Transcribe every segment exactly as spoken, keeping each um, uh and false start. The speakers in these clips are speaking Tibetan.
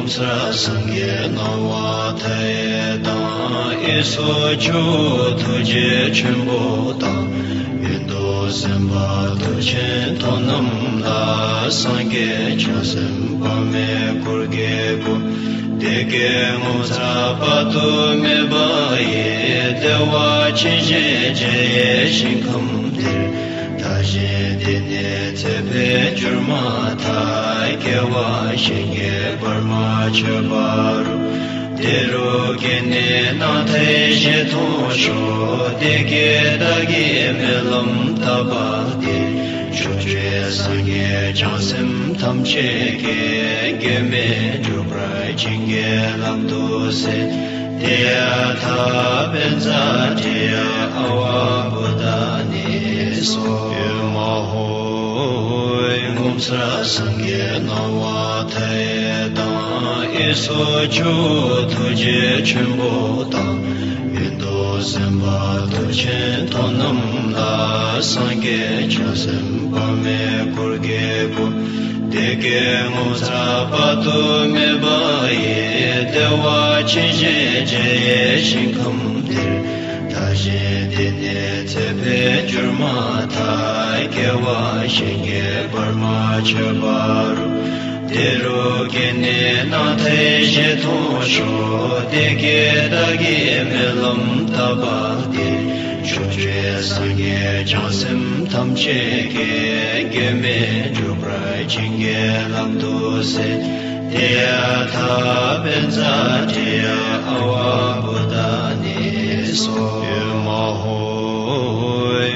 ཚར་སངས་རྒྱས་སྣང་བ་མཐའ་ཡས་དང་། གཡས་སུ་ཇོ་བོ་ཐུགས་རྗེ་ཆེན་པོ་དང་། གཡོན་དུ་སེམས་དཔའ་མཐུ་ཆེན་ཁྲོ་རྣམས་ལ། སངས་རྒྱས་བྱང་སེམས་དཔག་མེད་འཁོར་གྱིས་བསྐོར། བདེ་དགེ་ངོ་མཚར་དཔག་ཏུ་མེད་པ་ཡི། བདེ་བ་ཅན་ཞེས་བྱ་བའི་ཞིང་ཁམས་འདིར། བདག་གཞན་བདེ་གནས་ཚེ་འཕེལ་འགྱུར་མ་ཐག། སྐྱེ་བ་གཞན་གྱི་བར་མ་ཆོད་པ་རུ། དེ་རུ་སྐྱེས་ནས་སྣང་མཐའི་ཞལ་མཐོང་ཤོག། བདེ་དགེ་བདག་གིས་སྨོན་ལམ་བཏབ་པ་འདི། ཕྱོགས་བཅུའི་སངས་རྒྱས་བྱང་སེམས་ཐམས་ཅད་ཀྱིས། འགལ་མེད་འགྲུབ་པར་བྱིན་གྱིས་བརླབ་ཏུ་གསོལ། ཏདྱ་ཐཱ། པཉྩ་དྲི་ཡ་ཨ་ཝ་བོ་དྷ་ནི་སྭཱ་ཧཱ། ཡོན་མ་ཧོ། ངོ་མཚར་སངས་རྒྱས་སྣང་བ་མཐའ་ཡས་དང་། གཡས་སུ་ཇོ་བོ་ཐུགས་རྗེ་ཆེན་པོ་དང་། གཡོན་དུ་སེམས་དཔའ་མཐུ་ཆེན་ཁྲོ་རྣམས་ལ། སངས་རྒྱས་བྱང་སེམས་དཔག་མེད་འཁོར་གྱིས་བསྐོར། བདེ་དགེ་ངོ་མཚར་དཔག་ཏུ་མེད་པ་ཡི། བདེ་བ་ཅན་ཞེས་བྱ་བའི་ཞིང་ཁམས་འདིར། བདག་གཞན་བདེ་གནས་ཚེ་འཕེལ་འགྱུར་མ་ཐག། སྐྱེ་བ་གཞན་གྱི་བར་མ་ཆོད་པ་རུ། དེ་རུ་སྐྱེས་ནས་སྣང་མཐའི་ཞལ་མཐོང་ཤོག། བདེ་དགེ་བདག་གིས་སྨོན་ལམ་བཏབ་པ་འདི། ཕྱོགས་བཅུའི་སངས་རྒྱས་བྱང་སེམས་ཐམས་ཅད་ཀྱིས། འགལ་མེད་འགྲུབ་པར་བྱིན་གྱིས་བརླབ་ཏུ་གསོལ། ཏདྱ་ཐཱ། པཉྩ་དྲི་ཡ་ཨ་ཝ་བོ་དྷ་ནི་སྭཱ་ཧཱ། ཡོན་མ་ཧོ།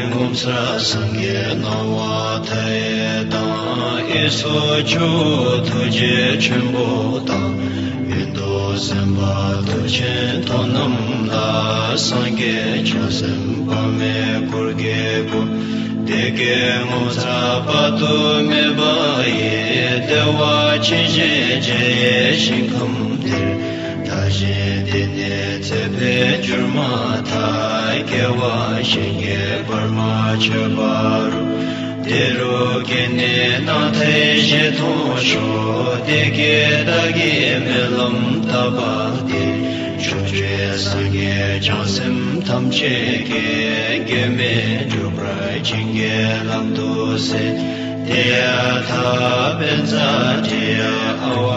ངོ་མཚར་སངས་རྒྱས་སྣང་བ་མཐའ་ཡས་དང་། གཡས་སུ་ཇོ་བོ་ཐུགས་རྗེ་ཆེན་པོ་དང་། གཡོན་དུ་སེམས་དཔའ་མཐུ་ཆེན་ཁྲོ་རྣམས་ལ། སངས་རྒྱས་བྱང་སེམས་དཔག་མེད་འཁོར་གྱིས་བསྐོར། བདེ་དགེ་ངོ་མཚར་དཔག་ཏུ་མེད་པ་ཡི། བདེ་བ་ཅན་ཞེས་བྱ་བའི་ཞིང་ཁམས་འདིར། བདག་གཞན་བདེ་གནས་ཚེ་འཕེལ་འགྱུར་མ་ཐག། སྐྱེ་བ་གཞན་གྱི་བར་མ་ཆོད་པ་རུ། དེ་རུ་སྐྱེས་ནས་སྣང་མཐའི་ཞལ་མཐོང་ཤོག། བདེ་དགེ་བདག་གིས་སྨོན་ལམ་བཏབ་པ་འདི། ཕྱོགས་བཅུའི་སངས་རྒྱས་བྱང་སེམས་ཐམས་ཅད་ཀྱིས། འགལ་མེད་འགྲུབ་པར་བྱིན་གྱིས་བརླབ་ཏུ་གསོལ། ཏདྱ་ཐཱ། པཉྩ་དྲི་ཡ་ཨ་ཝ་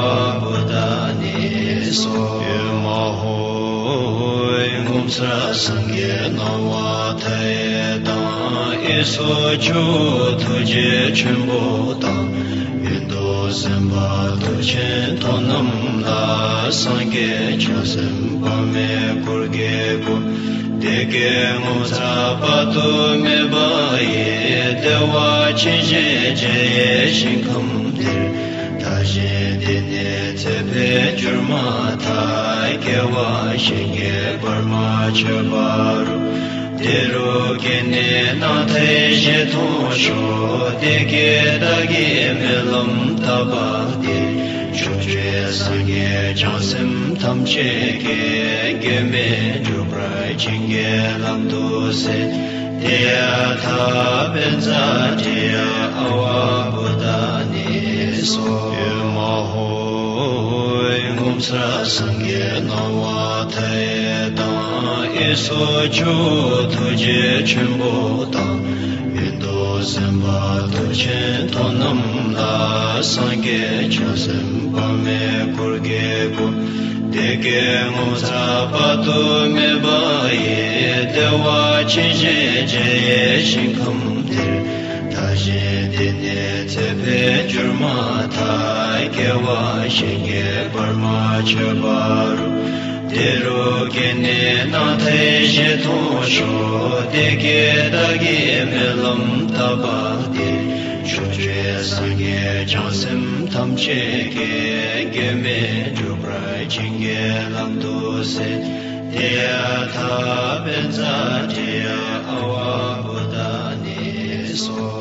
བོ་དྷ་ནི་སྭཱ་ཧཱ། ཡོན་མ་ཧོ། ངོ་མཚར་སངས་རྒྱས་སྣང་བ་མཐའ་ཡས་དང་། གཡས་སུ་ཇོ་བོ་ཐུགས་རྗེ་ཆེན་པོ་དང་། གཡོན་དུ་སེམས་དཔའ་མཐུ་ཆེན་ཁྲོ་རྣམས་ལ། སངས་རྒྱས་བྱང་སེམས་དཔག་མེད་འཁོར་གྱིས་བསྐོར། བདེ་དགེ་ངོ་མཚར་དཔག་ཏུ་མེད་པ་ཡི། བདེ་བ་ཅན་ཞེས་བྱ་བའི་ཞིང་ཁམས་འདིར། བདག་གཞན་བདེ་གནས་ཚེ་འཕེལ་འགྱུར་མ་ཐག། སྐྱེ་བ་གཞན་གྱི་བར་མ་ཆོད་པ་རུ། དེ་རུ་སྐྱེས་ནས་སྣང་མཐའི་ཞལ་མཐོང་ཤོག། བདེ་དགེ་བདག་གིས་སྨོན་ལམ་བཏབ་པ་འདི། ཕྱོགས་བཅུའི་སངས་རྒྱས་བྱང་སེམས་ཐམས་ཅད་ཀྱིས། འགལ་མེད་འགྲུབ་པར་བྱིན་གྱིས་བརླབ་ཏུ་གསོལ། ཏདྱ་ཐཱ། པཉྩ་དྲི་ཡ་ཨ་ཝ་བོ་དྷ་ནི་སྭཱ་ཧཱ། ཡོན་མ་ཧོ། ངོ་མཚར་སངས་རྒྱས་སྣང་བ་མཐའ་ཡས་དང་། གཡས་སུ་ཇོ་བོ་ཐུགས་རྗེ་ཆེན་པོ་དང་། གཡོན་དུ་སེམས་དཔའ་མཐུ་ཆེན་ཁྲོ་རྣམས་ལ། སངས་རྒྱས་བྱང་སེམས་དཔག་མེད་འཁོར་གྱིས་བསྐོར། བདེ་དགེ་ངོ་མཚར་དཔག་ཏུ་མེད་པ་ཡི། བདེ་བ་ཅན་ཞེས་བྱ་བའི་ཞིང་ཁམས་འདིར། བདག་གཞན་བདེ་གནས་ཚེ་འཕེལ་འགྱུར་མ་ཐག། སྐྱེ་བ་གཞན་གྱི་བར་མ་ཆོད་པ་རུ། དེ་རུ་སྐྱེས་ནས་སྣང་མཐའི་ཞལ་མཐོང་ཤོག། བདེ་དགེ་བདག་གིས་སྨོན་ལམ་བཏབ་པ་འདི། ཕྱོགས་བཅུའི་སངས་རྒྱས་བྱང་སེམས་ཐམས་ཅད་ཀྱིས། འགལ་མེད་འགྲུབ་པར་བྱིན་གྱིས་བརླབ་ཏུ་གསོལ། ཏདྱ་ཐཱ། པཉྩ་དྲི་ཡ་ཨ་ཝ་བོ་དྷ་ནི་སྭཱ་ཧཱ།